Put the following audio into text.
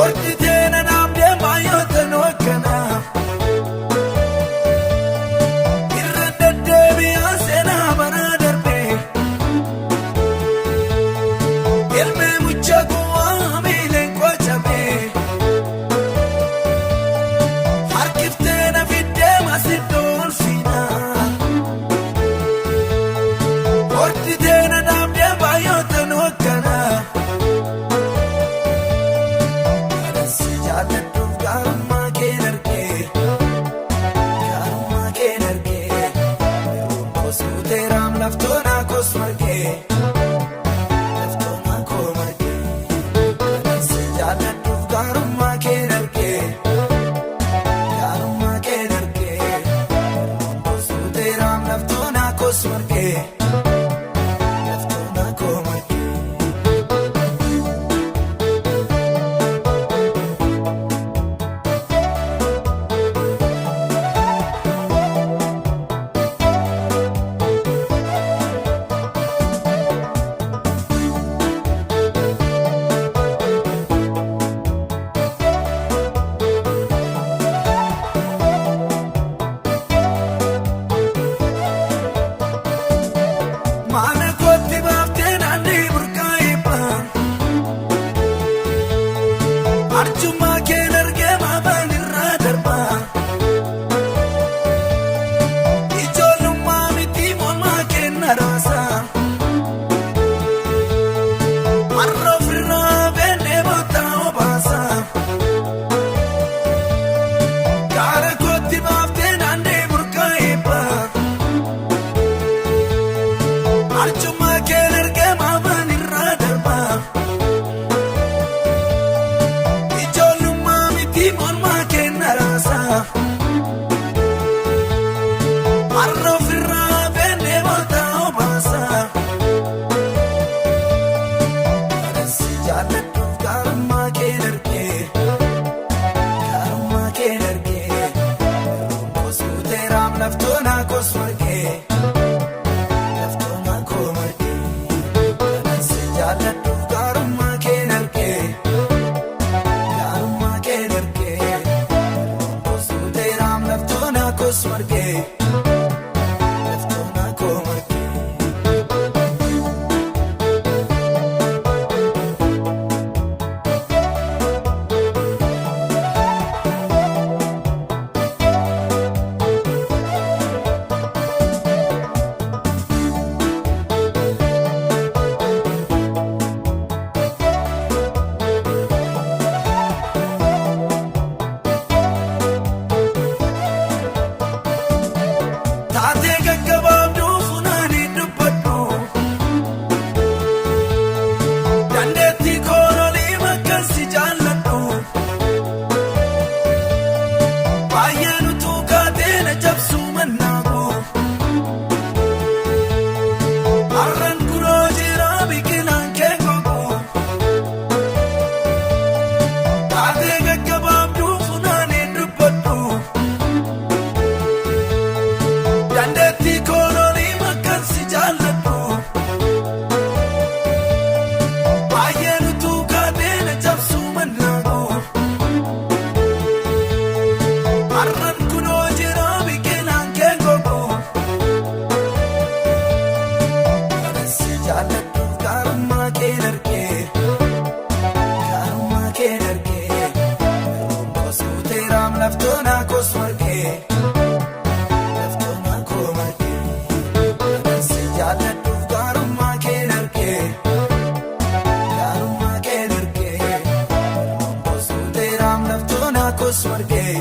Horditee na dhaabdee baay'oota nu akkanaa. Irra deddeebi'aa seenaa baraa darbee. Ilmee mucha gowwaa miileen qocamee. Harkiftee na fiddee masiddoo ulfinaa. Horditee na dhaabdee baay'oota nu akkanaa. Kanan jaalladhuuf gaarummaa kee argee. Gaarummaa kee argee. Yeroon koos guuteeraam laftoonaa koos margee. Laftoonaa koo margee. Kanan jaalladhuuf gaarummaa kee argee. Gaarummaa kee argee. Yeroon koos guuteeraam laftoonaa koos margee. Laftoonaa koo margee. Mana kootti baaftee naannii burqaa eebbaa. Arjummaa keen argee maafaan irraa darbaa. Ijoollummaa miti mormaa kenna raasaa. Har'a ofirraa beennee bootaa obaasaa. Gaara kootti baaftee naannii burqaa eebbaa. Arjummaa keen argee maafaan irraa darbaa. Ijoollummaa miti mormaa kenna raasaa. Har'a ofirraa beennee bootaa obaasaa. Kanan si jaalladhuuf gaarummaa keen argee. Gaarummaa keen argee. Yeroon koos guuteeraam laftoonaa koos margee. Laftoonaa koo margee. Kanan si jaalladhuuf gaarummaa keen argee. Gaarummaa keen argee. Yeroon koos guuteeraam laftoonaa koos margee. Laftoonaa koo margee. Taatee gaggabaabduu funaanii dubbadhu. Dandeettii koololii bakka si jaalladhu. Baay'een utuu kaatee na cabsuu mannaabu. Har'aan kunoo jira biqilaan kee gogu. Taatee gaggabaabduu funaanii dubbadhu. Dandeettii koololii bakka si jaalladhu. Baay'een utuu kaatee na cabsuu mannaabu. Har'aan kunoo jira biqilaan kee gogu. Kanan si jaalladhuuf gaarummaa kee argee. Gaarummaa kee argee. Yeroon koos guuteeraam laftoonaa koos margee. Laftoonaa koo margee. Kanan si jaalladhuuf gaarummaa kee argee. Gaarummaa kee argee. Yeroon koos guuteeraam laftoonaa koos margee.